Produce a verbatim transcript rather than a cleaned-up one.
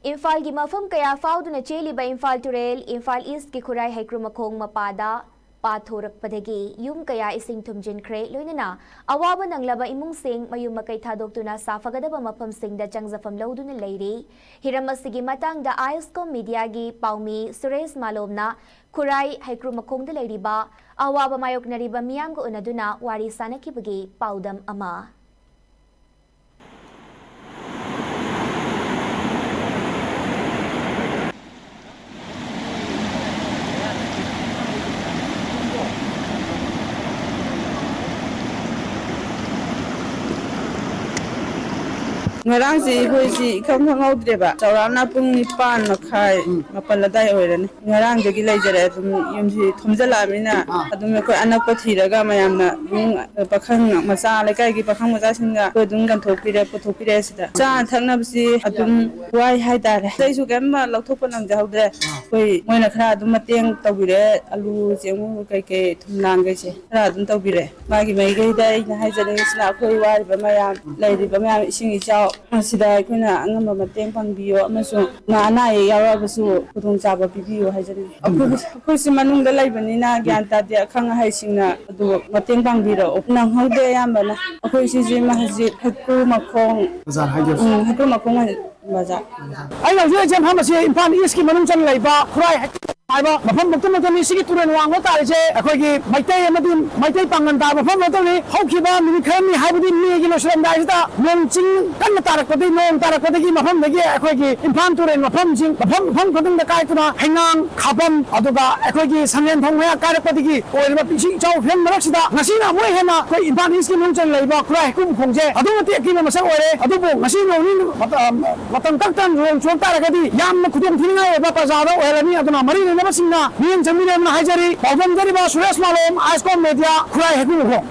ꯏꯝꯐꯥꯜꯒꯤ ꯃꯐꯝ ꯀꯌꯥ ꯐꯥꯎꯗꯨꯅ ꯆꯦꯜꯂꯤꯕ ꯏꯝꯐꯥꯜ ꯇꯨꯔꯦꯜ ꯏꯝꯐꯥꯜ ꯏꯁ꯭ꯠꯀꯤ ꯈꯨꯔꯥꯏ ꯍꯩꯀ꯭ꯔꯨ ꯃꯈꯣꯡ ꯃꯄꯥꯗ ꯄꯥꯊꯣꯔꯛꯄꯗꯒꯤ ꯌꯨꯝ ꯀꯌꯥ ꯏꯁꯤꯡ ꯊꯨꯝꯖꯤꯟꯈ꯭ꯔꯦ, ꯂꯣꯏꯅꯅ ꯑꯋꯥꯕ ꯅꯪꯂꯕ ꯏꯃꯨꯡꯁꯤꯡ ꯃꯌꯨꯝ ꯃꯀꯩ ꯊꯥꯗꯣꯛꯇꯨꯅ ꯁꯥꯐꯒꯗꯕ ꯃꯐꯝꯁꯤꯡꯗ ꯆꯪꯖꯐꯝ ꯂꯧꯗꯨꯅ ꯂꯩꯔꯤ꯫ ꯍꯤꯔꯝ ꯑꯁꯤꯒꯤ ꯃꯇꯥꯡꯗ ꯑꯥꯏꯁꯀꯣꯝ ꯃꯤꯗꯤꯌꯥꯒꯤ ꯄꯥꯎꯃꯤ ꯁꯨꯔꯦꯁ ꯃꯥꯂꯣꯝꯅ ꯈꯨꯔꯥꯏ ꯍꯩꯀ꯭ꯔꯨ ꯃꯈꯣꯡꯗ ꯂꯩꯔꯤꯕ ꯑꯋꯥꯕ ꯃꯥꯌꯣꯛꯅꯔꯤꯕ ꯃꯤꯌꯥꯝꯒ ꯎꯅꯗꯨꯅ ꯋꯥꯔꯤ ꯁꯥꯅꯈꯤꯕꯒꯤ ꯄꯥꯎꯗꯝ ꯑꯃ꯫ ꯉꯔꯥꯡꯁꯦ ꯑꯩꯈꯣꯏꯁꯤ ꯏꯈꯪ ꯈꯪꯍꯧꯗ꯭ꯔꯦꯕ, ꯆꯥꯎꯔꯥꯛꯅ ꯄꯨꯡ ꯅꯤꯄꯥꯟ ꯃꯈꯥꯏ, ꯃꯥꯄꯜ ꯑꯗꯥꯏ ꯑꯣꯏꯔꯅꯤ꯫ ꯉꯔꯥꯡꯗꯒꯤ ꯂꯩꯖꯔꯦ ꯑꯗꯨꯝ, ꯌꯨꯝꯁꯤ ꯊꯨꯝꯖꯤꯜꯂꯛꯑꯃꯤꯅ꯫ ꯑꯗꯨꯝ ꯑꯩꯈꯣꯏ ꯑꯅꯛꯄ ꯊꯤꯔꯒ ꯃꯌꯥꯝꯅ ꯑꯗꯨꯝ ꯄꯥꯈꯪ ꯃꯆꯥ, ꯂꯩꯀꯥꯏꯒꯤ ꯄꯥꯈꯪ ꯃꯆꯥꯁꯤꯡꯅ ꯑꯩꯈꯣꯏ ꯑꯗꯨꯝ ꯀꯟꯊꯣꯛꯄꯤꯔꯦ, ꯄꯨꯊꯣꯛꯄꯤꯔꯦ꯫ ꯁꯤꯗ ꯆꯥꯅ ꯊꯛꯅꯕꯁꯤ ꯑꯗꯨꯝ ꯋꯥꯏ ꯍꯥꯏꯇꯥꯔꯦ꯫ ꯑꯇꯩꯁꯨ ꯀꯔꯤꯝ ꯂꯧꯊꯣꯛꯄ ꯅꯪꯖꯍꯧꯗ꯭ꯔꯦ꯫ ꯑꯩꯈꯣꯏ ꯃꯣꯏꯅ ꯈꯔ ꯑꯗꯨꯝ ꯃꯇꯦꯡ ꯇꯧꯕꯤꯔꯦ, ꯑꯂꯨ, ꯆꯦꯡꯉꯨ, ꯀꯩꯀꯩ, ꯊꯨꯝ ꯂꯥꯡꯈꯩꯁꯦ ꯈꯔ ꯑꯗꯨꯝ ꯇꯧꯕꯤꯔꯦ꯫ ꯃꯥꯒꯤ ꯃꯥꯏꯀꯩꯗ ꯑꯩꯅ ꯍꯥꯏꯖꯅꯤꯡꯉꯤꯁꯤꯅ, ꯑꯩꯈꯣꯏ ꯋꯥꯔꯤꯕ ꯃꯌꯥꯝ, ꯂꯩꯔꯤꯕ ꯃꯌꯥꯝ, ꯏꯁꯤꯡ ꯏꯆꯥꯎ ꯑꯁꯤꯗ ꯑꯩꯈꯣꯏꯅ ꯑꯉꯝꯕ ꯃꯇꯦꯡ ꯄꯥꯡꯕꯤꯌꯣ, ꯑꯃꯁꯨꯡ ꯑꯅꯥ ꯑꯌꯦꯛ ꯌꯥꯎꯔꯛꯑꯕꯁꯨ ꯈꯨꯗꯣꯡꯆꯥꯕ ꯄꯤꯕꯤꯌꯨ ꯍꯥꯏꯖꯅꯤꯡꯉꯤ꯫ ꯑꯩꯈꯣꯏ, ꯑꯩꯈꯣꯏꯁꯤ ꯃꯅꯨꯡꯗ ꯂꯩꯕꯅꯤꯅ ꯒ꯭ꯌꯥꯟ ꯇꯥꯗꯦ, ꯑꯈꯪ ꯑꯍꯩꯁꯤꯡꯅ ꯑꯗꯨ ꯃꯇꯦꯡ ꯄꯥꯡꯕꯤꯔꯛꯑꯣ꯫ ꯅꯪꯍꯧꯗꯦ ꯑꯌꯥꯝꯕꯅ꯫ ꯑꯩꯈꯣꯏ ꯁꯤꯁꯤ ꯍꯧꯖꯤꯛ ꯍꯩꯀ꯭ꯔꯨ ꯃꯈꯣꯡ, ꯕꯖꯥꯔ ꯍꯥꯏꯒꯦ꯫ ꯎꯝ, ꯍꯩꯀ꯭ꯔꯨ ꯃꯈꯣꯡ ꯕꯖꯥꯔ꯫ ꯑꯩꯅ ꯍꯧꯖꯤꯛ ꯂꯩꯖꯔꯤꯕ ꯃꯐꯝ ꯑꯁꯤ ꯏꯝꯐꯥꯜ ꯏꯁꯀꯤ ꯃꯅꯨꯡ ꯆꯟꯅ ꯂꯩꯕ ꯈꯨꯔꯥꯏ ꯍꯥꯏꯕ ꯃꯐꯝ ꯃꯛꯇ ꯅꯠꯇꯅꯤ꯫ ꯁꯤꯒꯤ ꯇꯨꯔꯦꯜ ꯋꯥꯡꯃ ꯇꯥꯔꯤꯁꯦ ꯑꯩꯈꯣꯏꯒꯤ ꯃꯩꯇꯩ ꯑꯃꯗꯤ ꯃꯩꯇꯩ ꯄꯥꯡꯒꯟ ꯇꯥꯕ ꯃꯐꯝ ꯅꯠꯇꯕꯅꯤ꯫ ꯍꯧꯈꯤꯕ ꯅꯨꯃꯤꯠ ꯈꯔꯅꯤ, ꯍꯥꯏꯕꯗꯤ ꯃꯦꯒꯤ ꯂꯣꯏꯁꯤꯜꯂꯝꯗꯥꯏꯁꯤꯗ ꯅꯣꯡ ꯆꯤꯡ ꯀꯟꯅ ꯇꯥꯔꯛꯄꯗꯒꯤ, ꯅꯣꯡ ꯇꯥꯔꯛꯄꯗꯒꯤ ꯃꯐꯝꯗꯒꯤ ꯑꯩꯈꯣꯏꯒꯤ ꯏꯝꯐꯥꯜ ꯇꯨꯔꯦꯜ ꯃꯐꯝꯁꯤꯡ, ꯃꯐꯝ, ꯃꯐꯝ ꯈꯨꯗꯤꯡꯗ ꯀꯥꯏꯗꯨꯅ ꯍꯩꯉꯥꯡ, ꯈꯥꯕꯝ, ꯑꯗꯨꯒ ꯑꯩꯈꯣꯏꯒꯤ ꯁꯪꯂꯦꯟ ꯊꯣꯡ ꯃꯌꯥ ꯀꯥꯏꯔꯛꯄꯗꯒꯤ ꯑꯣꯏꯔꯤꯕ ꯏꯁꯤꯡ ꯏꯆꯥꯎ ꯐꯤꯕꯝ ꯃꯔꯛꯁꯤꯗ ꯉꯁꯤꯅ ꯑꯃꯨꯛ ꯍꯦꯟꯅ ꯑꯩꯈꯣꯏ ꯏꯝꯐꯥꯜ ꯏꯁꯀꯤ ꯃꯅꯨꯡ ꯆꯟꯅ ꯂꯩꯕ ꯈꯨꯔꯥꯏ ꯍꯩꯀ꯭ꯔꯨ ꯃꯈꯣꯡꯁꯦ ꯑꯗꯨꯛꯀꯤ ꯃꯇꯤꯛ ꯑꯀꯤꯕ ꯃꯁꯛ ꯑꯣꯏꯔꯦ꯫ ꯑꯗꯨꯕꯨ ꯉꯁꯤ ꯅꯣꯡ ꯅꯤꯅꯤ ꯃꯇꯝ, ꯃꯇꯝ ꯀꯛꯇꯅ ꯅꯣꯡ ꯆꯨꯔꯛ ꯇꯥꯔꯒꯗꯤ ꯌꯥꯝꯅ ꯈꯨꯗꯣꯡ ꯊꯤꯅꯤꯡꯉꯥꯏ ꯑꯣꯏꯕ ꯄ꯭ꯔꯖꯥꯗ ꯑꯣꯏꯍꯜꯂꯅꯤ꯫ ꯑꯗꯨꯅ ꯃꯔꯤ ꯂꯩꯅꯕꯁꯤꯡꯅ ꯃꯤꯠꯌꯦꯡ ꯆꯪꯕꯤꯔꯦꯅ ꯍꯥꯏꯖꯔꯤ꯫ ꯄꯥꯎꯗꯝꯖꯔꯤꯕ ꯁꯨꯔꯦꯁ ꯃꯥꯂꯣꯝ, ꯑꯥꯏꯁꯀꯣꯝ ꯃꯦꯗꯤꯌꯥ, ꯈꯨꯔꯥꯏ ꯍꯩꯀ꯭ꯔꯨ ꯃꯈꯣꯡ꯫